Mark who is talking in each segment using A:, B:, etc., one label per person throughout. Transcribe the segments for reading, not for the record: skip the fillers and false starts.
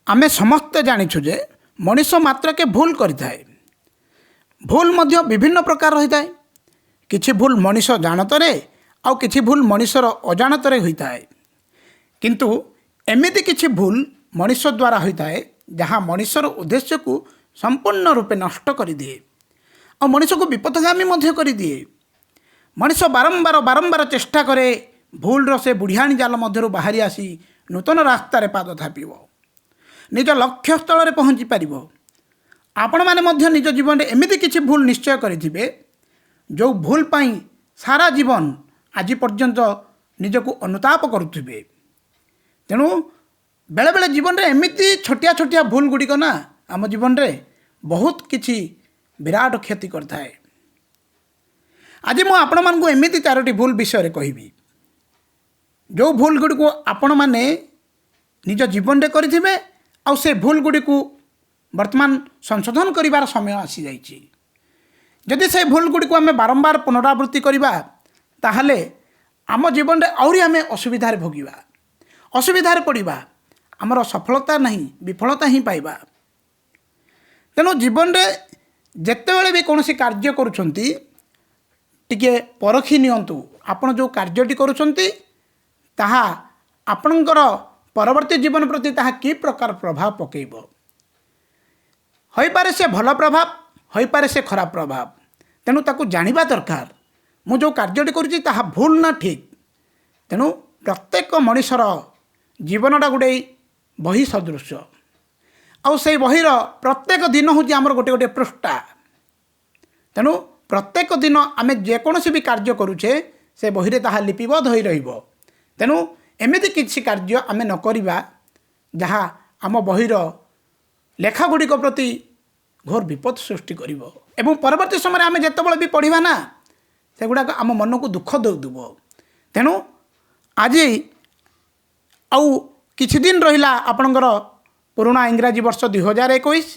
A: ଆମେ ସମସ୍ତେ ଜାଣିଛୁ ଯେ ମଣିଷ ମାତ୍ରକେ ଭୁଲ କରିଥାଏ। ଭୁଲ ମଧ୍ୟ ବିଭିନ୍ନ ପ୍ରକାର ରହିଥାଏ। କିଛି ଭୁଲ ମଣିଷ ଜାଣତରେ ଆଉ କିଛି ଭୁଲ ମଣିଷର ଅଜାଣତରେ ହୋଇଥାଏ। କିନ୍ତୁ ଏମିତି କିଛି ଭୁଲ ମଣିଷ ଦ୍ୱାରା ହୋଇଥାଏ, ଯାହା ମଣିଷର ଉଦ୍ଦେଶ୍ୟକୁ ସମ୍ପୂର୍ଣ୍ଣ ରୂପେ ନଷ୍ଟ କରିଦିଏ ଆଉ ମଣିଷକୁ ବିପଥଗାମୀ ମଧ୍ୟ କରିଦିଏ। ମଣିଷ ବାରମ୍ବାର ବାରମ୍ବାର ଚେଷ୍ଟା କରେ ଭୁଲର ସେ ବୁଢ଼ିଆଣୀ ଜାଲ ମଧ୍ୟରୁ ବାହାରି ଆସି ନୂତନ ରାସ୍ତାରେ ପାଦ ଥାପିବ, ନିଜ ଲକ୍ଷ୍ୟସ୍ଥଳରେ ପହଞ୍ଚି ପାରିବ। ଆପଣମାନେ ମଧ୍ୟ ନିଜ ଜୀବନରେ ଏମିତି କିଛି ଭୁଲ ନିଶ୍ଚୟ କରିଥିବେ, ଯେଉଁ ଭୁଲ ପାଇଁ ସାରା ଜୀବନ ଆଜି ପର୍ଯ୍ୟନ୍ତ ନିଜକୁ ଅନୁତାପ କରୁଥିବେ। ତେଣୁ ବେଳେବେଳେ ଜୀବନରେ ଏମିତି ଛୋଟିଆ ଛୋଟିଆ ଭୁଲ ଗୁଡ଼ିକ ନା ଆମ ଜୀବନରେ ବହୁତ କିଛି ବିରାଟ କ୍ଷତି କରିଥାଏ। ଆଜି ମୁଁ ଆପଣମାନଙ୍କୁ ଏମିତି ଚାରୋଟି ଭୁଲ ବିଷୟରେ କହିବି, ଯେଉଁ ଭୁଲ ଗୁଡ଼ିକୁ ଆପଣମାନେ ନିଜ ଜୀବନରେ କରିଥିବେ ଆଉ ସେ ଭୁଲ ଗୁଡ଼ିକୁ ବର୍ତ୍ତମାନ ସଂଶୋଧନ କରିବାର ସମୟ ଆସିଯାଇଛି। ଯଦି ସେ ଭୁଲ ଗୁଡ଼ିକୁ ଆମେ ବାରମ୍ବାର ପୁନରାବୃତ୍ତି କରିବା, ତାହେଲେ ଆମ ଜୀବନରେ ଆହୁରି ଆମେ ଅସୁବିଧାରେ ଭୋଗିବା, ଅସୁବିଧାରେ ପଡ଼ିବା। ଆମର ସଫଳତା ନାହିଁ, ବିଫଳତା ହିଁ ପାଇବା। ତେଣୁ ଜୀବନରେ ଯେତେବେଳେ ବି କୌଣସି କାର୍ଯ୍ୟ କରୁଛନ୍ତି, ଟିକେ ପରଖି ନିଅନ୍ତୁ, ଆପଣ ଯେଉଁ କାର୍ଯ୍ୟଟି କରୁଛନ୍ତି ତାହା ଆପଣଙ୍କର ପରବର୍ତ୍ତୀ ଜୀବନ ପ୍ରତି ତାହା କି ପ୍ରକାର ପ୍ରଭାବ ପକାଇବ। ହୋଇପାରେ ସେ ଭଲ ପ୍ରଭାବ, ହୋଇପାରେ ସେ ଖରାପ ପ୍ରଭାବ। ତେଣୁ ତାକୁ ଜାଣିବା ଦରକାର, ମୁଁ ଯେଉଁ କାର୍ଯ୍ୟଟି କରୁଛି ତାହା ଭୁଲ ନା ଠିକ୍। ତେଣୁ ପ୍ରତ୍ୟେକ ମଣିଷର ଜୀବନଟା ଗୋଟେ ବହି ସଦୃଶ ଆଉ ସେଇ ବହିର ପ୍ରତ୍ୟେକ ଦିନ ହେଉଛି ଆମର ଗୋଟେ ଗୋଟେ ପୃଷ୍ଠା। ତେଣୁ ପ୍ରତ୍ୟେକ ଦିନ ଆମେ ଯେକୌଣସି ବି କାର୍ଯ୍ୟ କରୁଛେ, ସେ ବହିରେ ତାହା ଲିପିବଦ୍ଧ ହୋଇ ରହିବ। ତେଣୁ ଏମିତି କିଛି କାର୍ଯ୍ୟ ଆମେ ନ କରିବା ଯାହା ଆମ ବହିର ଲେଖା ଗୁଡ଼ିକ ପ୍ରତି ଘୋର ବିପଦ ସୃଷ୍ଟି କରିବ ଏବଂ ପରବର୍ତ୍ତୀ ସମୟରେ ଆମେ ଯେତେବେଳେ ବି ପଢ଼ିବା ନା, ସେଗୁଡ଼ାକ ଆମ ମନକୁ ଦୁଃଖ ଦେଉଥିବ। ତେଣୁ ଆଜି ଆଉ କିଛି ଦିନ ରହିଲା ଆପଣଙ୍କର ପୁରୁଣା ଇଂରାଜୀ ବର୍ଷ 2021।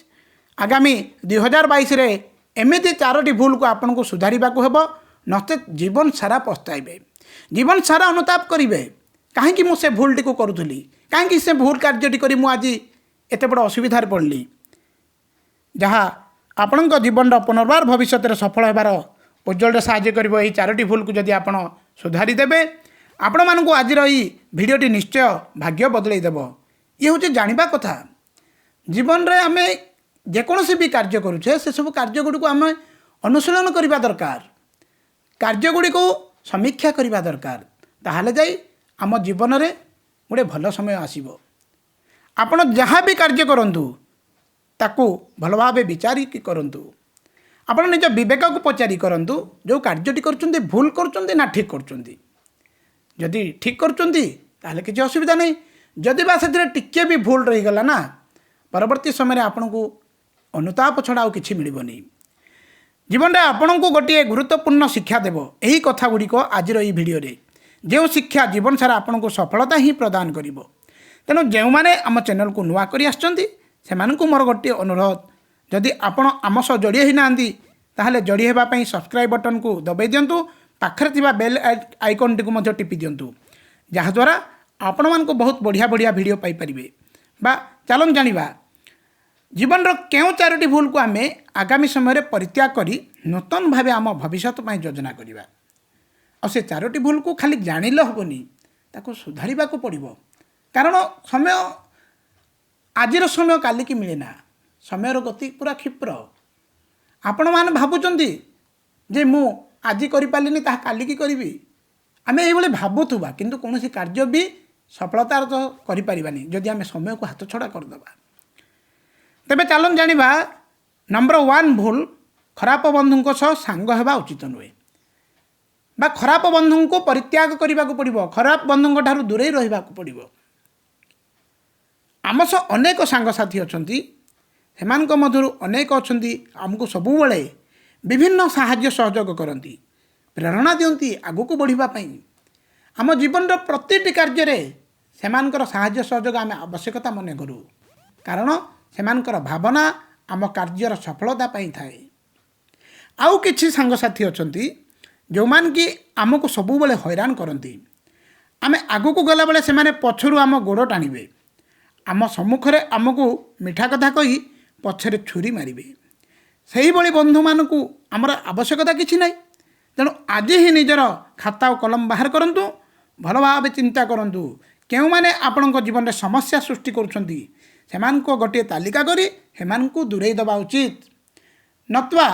A: ଆଗାମୀ 2022ରେ ଏମିତି ଚାରୋଟି ଭୁଲକୁ ଆପଣଙ୍କୁ ସୁଧାରିବାକୁ ହେବ, ନଚେତ୍ ଜୀବନ ସାରା ପସ୍ତାଇବେ, ଜୀବନ ସାରା ଅନୁତାପ କରିବେ, କାହିଁକି ମୁଁ ସେ ଭୁଲଟିକୁ କରୁଥିଲି, କାହିଁକି ସେ ଭୁଲ କାର୍ଯ୍ୟଟି କରି ମୁଁ ଆଜି ଏତେ ବଡ଼ ଅସୁବିଧାରେ ପଡ଼ିଲି, ଯାହା ଆପଣଙ୍କ ଜୀବନର ପୁନର୍ବାର ଭବିଷ୍ୟତରେ ସଫଳ ହେବାର ଉଜ୍ଜଳରେ ସାହାଯ୍ୟ କରିବ। ଏହି ଚାରୋଟି ଭୁଲକୁ ଯଦି ଆପଣ ସୁଧାରି ଦେବେ, ଆପଣମାନଙ୍କୁ ଆଜିର ଏଇ ଭିଡ଼ିଓଟି ନିଶ୍ଚୟ ଭାଗ୍ୟ ବଦଳାଇ ଦେବ। ଇଏ ହେଉଛି ଜାଣିବା କଥା। ଜୀବନରେ ଆମେ ଯେକୌଣସି ବି କାର୍ଯ୍ୟ କରୁଛେ, ସେସବୁ କାର୍ଯ୍ୟ ଗୁଡ଼ିକୁ ଆମେ ଅନୁଶୀଳନ କରିବା ଦରକାର, କାର୍ଯ୍ୟଗୁଡ଼ିକୁ ସମୀକ୍ଷା କରିବା ଦରକାର। ତାହେଲେ ଯାଇ ଆମ ଜୀବନରେ ଗୋଟେ ଭଲ ସମୟ ଆସିବ। ଆପଣ ଯାହା ବି କାର୍ଯ୍ୟ କରନ୍ତୁ, ତାକୁ ଭଲ ଭାବେ ବିଚାରିକି କରନ୍ତୁ। ଆପଣ ନିଜ ବିବେକକୁ ପଚାରି କରନ୍ତୁ, ଯେଉଁ କାର୍ଯ୍ୟଟି କରୁଛନ୍ତି ଭୁଲ କରୁଛନ୍ତି ନା ଠିକ୍ କରୁଛନ୍ତି। ଯଦି ଠିକ୍ କରୁଛନ୍ତି, ତାହେଲେ କିଛି ଅସୁବିଧା ନାହିଁ। ଯଦି ବା ସେଥିରେ ଟିକିଏ ବି ଭୁଲ ରହିଗଲା ନା, ପରବର୍ତ୍ତୀ ସମୟରେ ଆପଣଙ୍କୁ ଅନୁତାପ ଛଡ଼ା ଆଉ କିଛି ମିଳିବନି। ଜୀବନରେ ଆପଣଙ୍କୁ ଗୋଟିଏ ଗୁରୁତ୍ୱପୂର୍ଣ୍ଣ ଶିକ୍ଷା ଦେବ ଏହି କଥା ଗୁଡ଼ିକ ଆଜିର ଏହି ଭିଡ଼ିଓରେ, ଯେଉଁ ଶିକ୍ଷା ଜୀବନ ସାରା ଆପଣଙ୍କୁ ସଫଳତା ହିଁ ପ୍ରଦାନ କରିବ। ତେଣୁ ଯେଉଁମାନେ ଆମ ଚ୍ୟାନେଲକୁ ନୂଆ କରି ଆସିଛନ୍ତି, ସେମାନଙ୍କୁ ମୋର ଗୋଟିଏ ଅନୁରୋଧ, ଯଦି ଆପଣ ଆମ ସହ ଯୋଡ଼ି ହୋଇନାହାନ୍ତି, ତାହେଲେ ଯୋଡ଼ି ହେବା ପାଇଁ ସବସ୍କ୍ରାଇବ୍ ବଟନକୁ ଦବାଇ ଦିଅନ୍ତୁ। ପାଖରେ ଥିବା ବେଲ୍ ଆଇକନ୍ଟିକୁ ମଧ୍ୟ ଟିପି ଦିଅନ୍ତୁ, ଯାହାଦ୍ୱାରା ଆପଣମାନଙ୍କୁ ବହୁତ ବଢ଼ିଆ ବଢ଼ିଆ ଭିଡ଼ିଓ ପାଇପାରିବେ। ବା ଚାଲନ୍ତୁ ଜାଣିବା, ଜୀବନର କେଉଁ ଚାରୋଟି ଭୁଲକୁ ଆମେ ଆଗାମୀ ସମୟରେ ପରିତ୍ୟାଗ କରି ନୂତନ ଭାବେ ଆମ ଭବିଷ୍ୟତ ପାଇଁ ଯୋଜନା କରିବା। ଆଉ ସେ ଚାରୋଟି ଭୁଲକୁ ଖାଲି ଜାଣିଲେ ହେବନି, ତାକୁ ସୁଧାରିବାକୁ ପଡ଼ିବ। କାରଣ ସମୟ, ଆଜିର ସମୟ କାଲିକି ମିଳେ ନା। ସମୟର ଗତି ପୁରା କ୍ଷିପ୍ର। ଆପଣମାନେ ଭାବୁଛନ୍ତି ଯେ ମୁଁ ଆଜି କରିପାରିଲିନି, ତାହା କାଲିକି କରିବି। ଆମେ ଏଇଭଳି ଭାବୁଥିବା, କିନ୍ତୁ କୌଣସି କାର୍ଯ୍ୟ ବି ସଫଳତାର ତ କରିପାରିବାନି ଯଦି ଆମେ ସମୟକୁ ହାତ ଛଡ଼ା କରିଦେବା। ତେବେ ଚାଲନ୍ତୁ ଜାଣିବା ନମ୍ବର 1 ଭୁଲ, ଖରାପ ବନ୍ଧୁଙ୍କ ସହ ସାଙ୍ଗ ହେବା ଉଚିତ ନୁହେଁ ବା ଖରାପ ବନ୍ଧୁଙ୍କୁ ପରିତ୍ୟାଗ କରିବାକୁ ପଡ଼ିବ, ଖରାପ ବନ୍ଧୁଙ୍କ ଠାରୁ ଦୂରେଇ ରହିବାକୁ ପଡ଼ିବ। ଆମ ସହ ଅନେକ ସାଙ୍ଗସାଥି ଅଛନ୍ତି। ସେମାନଙ୍କ ମଧ୍ୟରୁ ଅନେକ ଅଛନ୍ତି ଆମକୁ ସବୁବେଳେ ବିଭିନ୍ନ ସାହାଯ୍ୟ ସହଯୋଗ କରନ୍ତି, ପ୍ରେରଣା ଦିଅନ୍ତି ଆଗକୁ ବଢ଼ିବା ପାଇଁ। ଆମ ଜୀବନର ପ୍ରତିଟି କାର୍ଯ୍ୟରେ ସେମାନଙ୍କର ସାହାଯ୍ୟ ସହଯୋଗ ଆମେ ଆବଶ୍ୟକତା ମନେ କରୁ, କାରଣ ସେମାନଙ୍କର ଭାବନା ଆମ କାର୍ଯ୍ୟର ସଫଳତା ପାଇଁ ଥାଏ। ଆଉ କିଛି ସାଙ୍ଗସାଥି ଅଛନ୍ତି, ଯେଉଁମାନେ କି ଆମକୁ ସବୁବେଳେ ହଇରାଣ କରନ୍ତି। ଆମେ ଆଗକୁ ଗଲାବେଳେ ସେମାନେ ପଛରୁ ଆମ ଗୋଡ଼ ଟାଣିବେ। ଆମ ସମ୍ମୁଖରେ ଆମକୁ ମିଠା କଥା କହି ପଛରେ ଛୁରୀ ମାରିବେ। ସେହିଭଳି ବନ୍ଧୁମାନଙ୍କୁ ଆମର ଆବଶ୍ୟକତା କିଛି ନାହିଁ। ତେଣୁ ଆଜି ହିଁ ନିଜର ଖାତା ଓ କଲମ ବାହାର କରନ୍ତୁ, ଭଲ ଭାବେ ଚିନ୍ତା କରନ୍ତୁ କେଉଁମାନେ ଆପଣଙ୍କ ଜୀବନରେ ସମସ୍ୟା ସୃଷ୍ଟି କରୁଛନ୍ତି। ସେମାନଙ୍କୁ ଗୋଟିଏ ତାଲିକା କରି ସେମାନଙ୍କୁ ଦୂରେଇ ଦେବା ଉଚିତ, ନତୁବା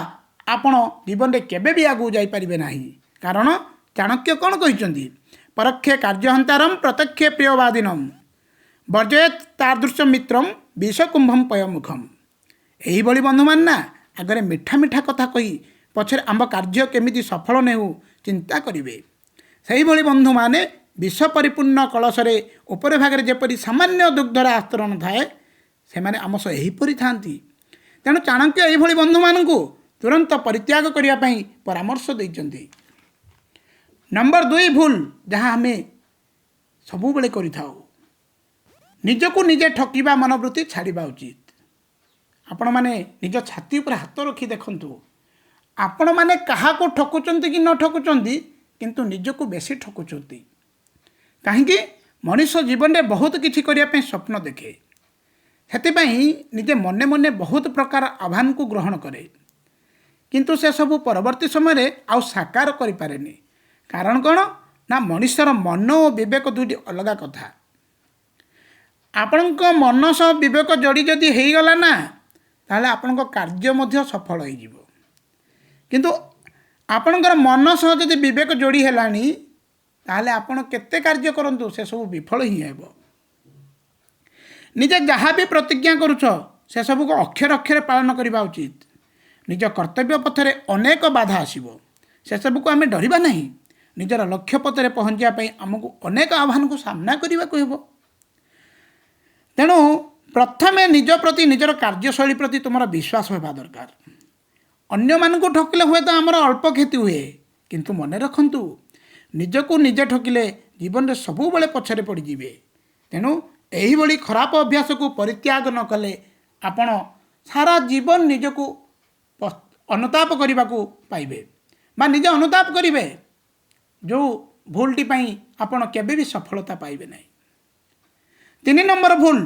A: ଆପଣ ଜୀବନରେ କେବେ ବି ଆଗକୁ ଯାଇପାରିବେ ନାହିଁ। କାରଣ ଚାଣକ୍ୟ କ'ଣ କହିଛନ୍ତି? ପରୋକ୍ଷେ କାର୍ଯ୍ୟହନ୍ତାରମ୍ ପ୍ରତ୍ୟକ୍ଷେ ପ୍ରିୟବାଦିନମ୍ ବର୍ଜୟେତ୍ ତାଦୃଶ ମିତ୍ରମ୍ ବିଷକୁମ୍ଭମ୍ ପୟମୁଖମ୍। ଏହିଭଳି ବନ୍ଧୁମାନେ ନା ଆଗରେ ମିଠା ମିଠା କଥା କହି ପଛରେ ଆମ କାର୍ଯ୍ୟ କେମିତି ସଫଳ ନେଉ ଚିନ୍ତା କରିବେ। ସେହିଭଳି ବନ୍ଧୁମାନେ ବିଷ ପରିପୂର୍ଣ୍ଣ କଳସରେ ଉପରେ ଭାଗରେ ଯେପରି ସାମାନ୍ୟ ଦୁଗ୍ଧର ଆସ୍ତରଣ ଥାଏ, ସେମାନେ ଆମ ସହ ଏହିପରି ଥାନ୍ତି। ତେଣୁ ଚାଣକ୍ୟ ଏହିଭଳି ବନ୍ଧୁମାନଙ୍କୁ ତୁରନ୍ତ ପରିତ୍ୟାଗ କରିବା ପାଇଁ ପରାମର୍ଶ ଦେଇଛନ୍ତି। ନମ୍ବର 2 ଭୁଲ ଯାହା ଆମେ ସବୁବେଳେ କରିଥାଉ, ନିଜକୁ ନିଜେ ଠକିବା ମନୋବୃତ୍ତି ଛାଡ଼ିବା ଉଚିତ। ଆପଣମାନେ ନିଜ ଛାତି ଉପରେ ହାତ ରଖି ଦେଖନ୍ତୁ, ଆପଣମାନେ କାହାକୁ ଠକୁଛନ୍ତି କି ନ ଠକୁଛନ୍ତି, କିନ୍ତୁ ନିଜକୁ ବେଶୀ ଠକୁଛନ୍ତି। କାହିଁକି? ମଣିଷ ଜୀବନରେ ବହୁତ କିଛି କରିବା ପାଇଁ ସ୍ୱପ୍ନ ଦେଖେ, ସେଥିପାଇଁ ନିଜେ ମନେ ମନେ ବହୁତ ପ୍ରକାର ଆହ୍ୱାନକୁ ଗ୍ରହଣ କରେ, କିନ୍ତୁ ସେସବୁ ପରବର୍ତ୍ତୀ ସମୟରେ ଆଉ ସାକାର କରିପାରେନି। କାରଣ କ'ଣ ନା ମଣିଷର ମନ ଓ ବିବେକ ଦୁଇଟି ଅଲଗା କଥା। ଆପଣଙ୍କ ମନ ସହ ବିବେକ ଯୋଡ଼ି ଯଦି ହେଇଗଲା ନା, ତାହେଲେ ଆପଣଙ୍କ କାର୍ଯ୍ୟ ମଧ୍ୟ ସଫଳ ହେଇଯିବ। କିନ୍ତୁ ଆପଣଙ୍କର ମନ ସହ ଯଦି ବିବେକ ଯୋଡ଼ି ହେଲାଣି, ତାହେଲେ ଆପଣ କେତେ କାର୍ଯ୍ୟ କରନ୍ତୁ ସେସବୁ ବିଫଳ ହିଁ ହେବ। ନିଜେ ଯାହା ବି ପ୍ରତିଜ୍ଞା କରୁଛ ସେସବୁକୁ ଅକ୍ଷର ଅକ୍ଷରେ ପାଳନ କରିବା ଉଚିତ। ନିଜ କର୍ତ୍ତବ୍ୟ ପଥରେ ଅନେକ ବାଧା ଆସିବ, ସେସବୁକୁ ଆମେ ଡରିବା ନାହିଁ। ନିଜର ଲକ୍ଷ୍ୟ ପଥରେ ପହଞ୍ଚିବା ପାଇଁ ଆମକୁ ଅନେକ ଆହ୍ୱାନକୁ ସାମ୍ନା କରିବାକୁ ହେବ। ତେଣୁ ପ୍ରଥମେ ନିଜ ପ୍ରତି, ନିଜର କାର୍ଯ୍ୟଶୈଳୀ ପ୍ରତି ତୁମର ବିଶ୍ୱାସ ହେବା ଦରକାର। ଅନ୍ୟମାନଙ୍କୁ ଠକିଲେ ହୁଏତ ଆମର ଅଳ୍ପ କ୍ଷତି ହୁଏ, କିନ୍ତୁ ମନେ ରଖନ୍ତୁ ନିଜକୁ ନିଜେ ଠକିଲେ ଜୀବନରେ ସବୁବେଳେ ପଛରେ ପଡ଼ିଯିବେ। ତେଣୁ ଏହିଭଳି ଖରାପ ଅଭ୍ୟାସକୁ ପରିତ୍ୟାଗ ନ କଲେ ଆପଣ ସାରା ଜୀବନ ନିଜକୁ ଅନୁତାପ କରିବାକୁ ପାଇବେ ବା ନିଜେ ଅନୁତାପ କରିବେ, ଯେଉଁ ଭୁଲଟି ପାଇଁ ଆପଣ କେବେ ବି ସଫଳତା ପାଇବେ ନାହିଁ। 3 ନମ୍ବର ଭୁଲ,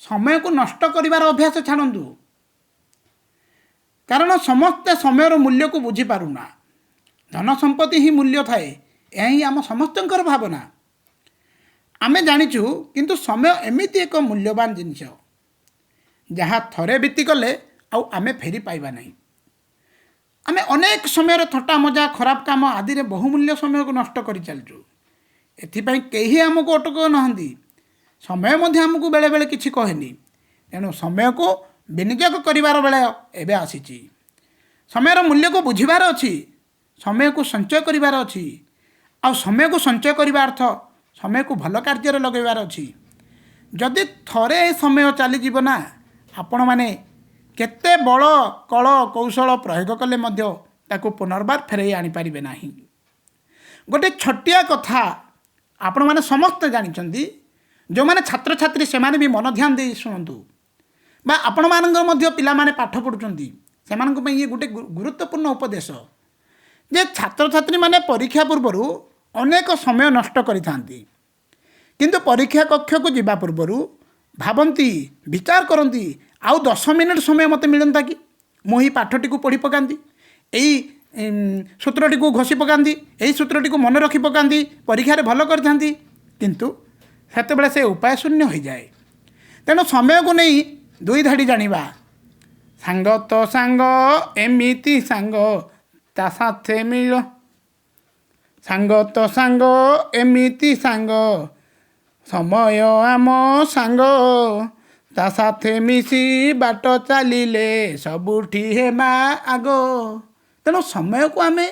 A: ସମୟକୁ ନଷ୍ଟ କରିବାର ଅଭ୍ୟାସ ଛାଡ଼ନ୍ତୁ। କାରଣ ସମସ୍ତେ ସମୟର ମୂଲ୍ୟକୁ ବୁଝିପାରୁନା। ଧନ ସମ୍ପତ୍ତି ହିଁ ମୂଲ୍ୟ ଥାଏ, ଏହା ହିଁ ଆମ ସମସ୍ତଙ୍କର ଭାବନା, ଆମେ ଜାଣିଛୁ। କିନ୍ତୁ ସମୟ ଏମିତି ଏକ ମୂଲ୍ୟବାନ ଜିନିଷ ଯାହା ଥରେ ବିତିଗଲେ ଆଉ ଆମେ ଫେରି ପାଇବା ନାହିଁ। ଆମେ ଅନେକ ସମୟରେ ଥଟ୍ଟା ମଜା, ଖରାପ କାମ ଆଦିରେ ବହୁମୂଲ୍ୟ ସମୟକୁ ନଷ୍ଟ କରିଚାଲିଛୁ। ଏଥିପାଇଁ କେହି ଆମକୁ ଅଟକ ନାହାନ୍ତି। ସମୟ ମଧ୍ୟ ଆମକୁ ବେଳେବେଳେ କିଛି କହେନି। ତେଣୁ ସମୟକୁ ବିନିଯୋଗ କରିବାର ବେଳ ଏବେ ଆସିଛି। ସମୟର ମୂଲ୍ୟକୁ ବୁଝିବାର ଅଛି, ସମୟକୁ ସଞ୍ଚୟ କରିବାର ଅଛି। ଆଉ ସମୟକୁ ସଞ୍ଚୟ କରିବା ଅର୍ଥ ସମୟକୁ ଭଲ କାର୍ଯ୍ୟରେ ଲଗାଇବାର ଅଛି। ଯଦି ଥରେ ସମୟ ଚାଲିଯିବ ନା, ଆପଣମାନେ କେତେ ବଳ କଳ କୌଶଳ ପ୍ରୟୋଗ କଲେ ମଧ୍ୟ ତାକୁ ପୁନର୍ବାର ଫେରାଇ ଆଣିପାରିବେ ନାହିଁ। ଗୋଟେ ଛୋଟିଆ କଥା ଆପଣମାନେ ସମସ୍ତେ ଜାଣିଛନ୍ତି, ଯେଉଁମାନେ ଛାତ୍ରଛାତ୍ରୀ ସେମାନେ ବି ମନ ଧ୍ୟାନ ଦେଇ ଶୁଣନ୍ତୁ, ବା ଆପଣମାନଙ୍କର ମଧ୍ୟ ପିଲାମାନେ ପାଠ ପଢ଼ୁଛନ୍ତି, ସେମାନଙ୍କ ପାଇଁ ଇଏ ଗୋଟେ ଗୁରୁତ୍ୱପୂର୍ଣ୍ଣ ଉପଦେଶ ଯେ ଛାତ୍ରଛାତ୍ରୀମାନେ ପରୀକ୍ଷା ପୂର୍ବରୁ ଅନେକ ସମୟ ନଷ୍ଟ କରିଥାନ୍ତି, କିନ୍ତୁ ପରୀକ୍ଷା କକ୍ଷକୁ ଯିବା ପୂର୍ବରୁ ଭାବନ୍ତି, ବିଚାର କରନ୍ତି, ଆଉ 10 ମିନିଟ୍ ସମୟ ମୋତେ ମିଳନ୍ତା କି, ମୁଁ ଏଇ ପାଠଟିକୁ ପଢ଼ି ପକାନ୍ତି, ଏଇ ସୂତ୍ରଟିକୁ ଘୋଷି ପକାନ୍ତି, ଏଇ ସୂତ୍ରଟିକୁ ମନେ ରଖି ପକାନ୍ତି, ପରୀକ୍ଷାରେ ଭଲ କରିଥାନ୍ତି। କିନ୍ତୁ ସେତେବେଳେ ସେ ଉପାୟ ଶୂନ୍ୟ ହୋଇଯାଏ। ତେଣୁ ସମୟକୁ ନେଇ ଦୁଇ ଧାଡ଼ି ଜାଣିବା। ସାଙ୍ଗ ତ ସାଙ୍ଗ ଏମିତି ସାଙ୍ଗ ତା ସାଥେ ମିଳ, ସାଙ୍ଗ ତ ସାଙ୍ଗ ଏମିତି ସାଙ୍ଗ ସମୟ ଆମ ସାଙ୍ଗ, ତା ସାଥେ ମିଶି ବାଟ ଚାଲିଲେ ସବୁଠି ହେମା ଆଗ। ତେଣୁ ସମୟକୁ ଆମେ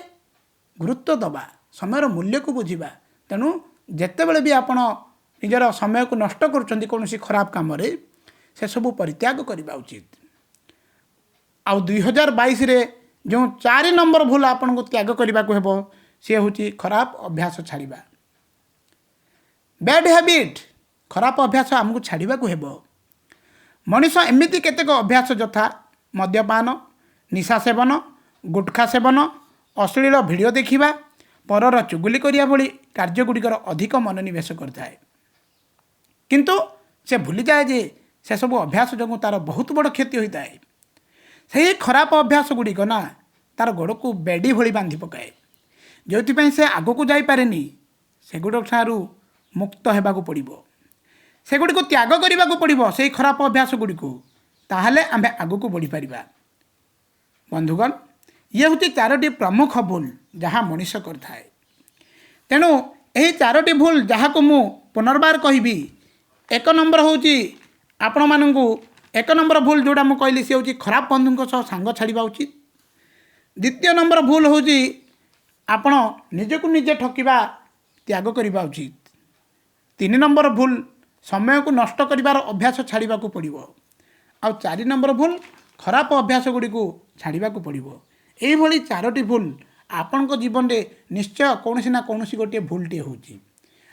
A: ଗୁରୁତ୍ୱ ଦେବା, ସମୟର ମୂଲ୍ୟକୁ ବୁଝିବା। ତେଣୁ ଯେତେବେଳେ ବି ଆପଣ ନିଜର ସମୟକୁ ନଷ୍ଟ କରୁଛନ୍ତି କୌଣସି ଖରାପ କାମରେ, ସେସବୁ ପରିତ୍ୟାଗ କରିବା ଉଚିତ। ଆଉ 2022ରେ ଯେଉଁ 4 ନମ୍ବର ଭୁଲ ଆପଣଙ୍କୁ ତ୍ୟାଗ କରିବାକୁ ହେବ, ସିଏ ହେଉଛି ଖରାପ ଅଭ୍ୟାସ ଛାଡ଼ିବା। ବ୍ୟାଡ଼ ହ୍ୟାବିଟ୍, ଖରାପ ଅଭ୍ୟାସ ଆମକୁ ଛାଡ଼ିବାକୁ ହେବ। ମଣିଷ ଏମିତି କେତେକ ଅଭ୍ୟାସ ଯଥା ମଦ୍ୟପାନ, ନିଶା ସେବନ, ଗୁଟଖା ସେବନ, ଅଶ୍ଳୀଳ ଭିଡ଼ିଓ ଦେଖିବା, ପରର ଚୁଗୁଲି କରିବା ଭଳି କାର୍ଯ୍ୟଗୁଡ଼ିକର ଅଧିକ ମନୋନିବେଶ କରିଥାଏ, କିନ୍ତୁ ସେ ଭୁଲିଯାଏ ଯେ ସେସବୁ ଅଭ୍ୟାସ ଯୋଗୁଁ ତା'ର ବହୁତ ବଡ଼ କ୍ଷତି ହୋଇଥାଏ। ସେହି ଖରାପ ଅଭ୍ୟାସ ଗୁଡ଼ିକ ନା ତା'ର ଗୋଡ଼କୁ ବେଡ଼ି ଭଳି ବାନ୍ଧି ପକାଏ, ଯେଉଁଥିପାଇଁ ସେ ଆଗକୁ ଯାଇପାରେନି। ସେଗୁଡ଼ିକ ଠାରୁ ମୁକ୍ତ ହେବାକୁ ପଡ଼ିବ, ସେଗୁଡ଼ିକୁ ତ୍ୟାଗ କରିବାକୁ ପଡ଼ିବ, ସେଇ ଖରାପ ଅଭ୍ୟାସ ଗୁଡ଼ିକୁ, ତାହେଲେ ଆମେ ଆଗକୁ ବଢ଼ିପାରିବା। ବନ୍ଧୁଗଣ, ଇଏ ହେଉଛି ଚାରୋଟି ପ୍ରମୁଖ ଭୁଲ ଯାହା ମଣିଷ କରିଥାଏ। ତେଣୁ ଏହି ଚାରୋଟି ଭୁଲ ଯାହାକୁ ମୁଁ ପୁନର୍ବାର କହିବି, ଏକ ନମ୍ବର ହେଉଛି ଆପଣମାନଙ୍କୁ, ଏକ ନମ୍ବର ଭୁଲ ଯେଉଁଟା ମୁଁ କହିଲି, ସେ ହେଉଛି ଖରାପ ବନ୍ଧୁଙ୍କ ସହ ସାଙ୍ଗ ଛାଡ଼ିବା ଉଚିତ। ଦ୍ୱିତୀୟ ନମ୍ବର ଭୁଲ ହେଉଛି ଆପଣ ନିଜକୁ ନିଜେ ଠକିବା ତ୍ୟାଗ କରିବା ଉଚିତ। ତିନି ନମ୍ବର ଭୁଲ, ସମୟକୁ ନଷ୍ଟ କରିବାର ଅଭ୍ୟାସ ଛାଡ଼ିବାକୁ ପଡ଼ିବ। ଆଉ ଚାରି ନମ୍ବର ଭୁଲ, ଖରାପ ଅଭ୍ୟାସ ଗୁଡ଼ିକୁ ଛାଡ଼ିବାକୁ ପଡ଼ିବ। ଏଇଭଳି ଚାରୋଟି ଭୁଲ ଆପଣଙ୍କ ଜୀବନରେ ନିଶ୍ଚୟ କୌଣସି ନା କୌଣସି ଗୋଟିଏ ଭୁଲଟିଏ ହେଉଛି।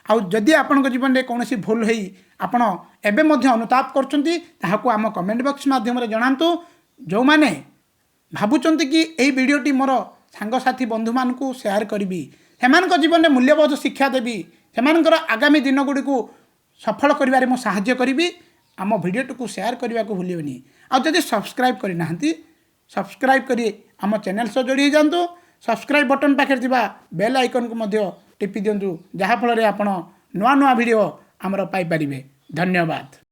A: ଆଉ ଯଦି ଆପଣଙ୍କ ଜୀବନରେ କୌଣସି ଭୁଲ ହେଇ ଆପଣ ଏବେ ମଧ୍ୟ ଅନୁତାପ କରୁଛନ୍ତି, ତାହାକୁ ଆମ କମେଣ୍ଟ ବକ୍ସ ମାଧ୍ୟମରେ ଜଣାନ୍ତୁ। ଯେଉଁମାନେ ଭାବୁଛନ୍ତି କି ଏଇ ଭିଡ଼ିଓଟି ମୋର ସାଙ୍ଗସାଥି ବନ୍ଧୁମାନଙ୍କୁ ସେୟାର କରିବି, ସେମାନଙ୍କ ଜୀବନରେ ମୂଲ୍ୟବୋଧ ଶିକ୍ଷା ଦେବି, ସେମାନଙ୍କର ଆଗାମୀ ଦିନଗୁଡ଼ିକୁ ସଫଳ କରିବାରେ ମୁଁ ସାହାଯ୍ୟ କରିବି, ଆମ ଭିଡ଼ିଓଟିକୁ ସେୟାର କରିବାକୁ ଭୁଲିବେନି। ଆଉ ଯଦି ସବସ୍କ୍ରାଇବ୍ କରିନାହାନ୍ତି, ସବସ୍କ୍ରାଇବ୍ କରି ଆମ ଚ୍ୟାନେଲ୍ ସହ ଯୋଡ଼ି ହେଇଯାଆନ୍ତୁ। ସବସ୍କ୍ରାଇବ୍ ବଟନ୍ ପାଖରେ ଥିବା ବେଲ୍ ଆଇକନ୍କୁ ମଧ୍ୟ ଟିପି ଦିଅନ୍ତୁ, ଯାହାଫଳରେ ଆପଣ ନୂଆ ନୂଆ ଭିଡ଼ିଓ ଆମର ପାଇପାରିବେ। ଧନ୍ୟବାଦ।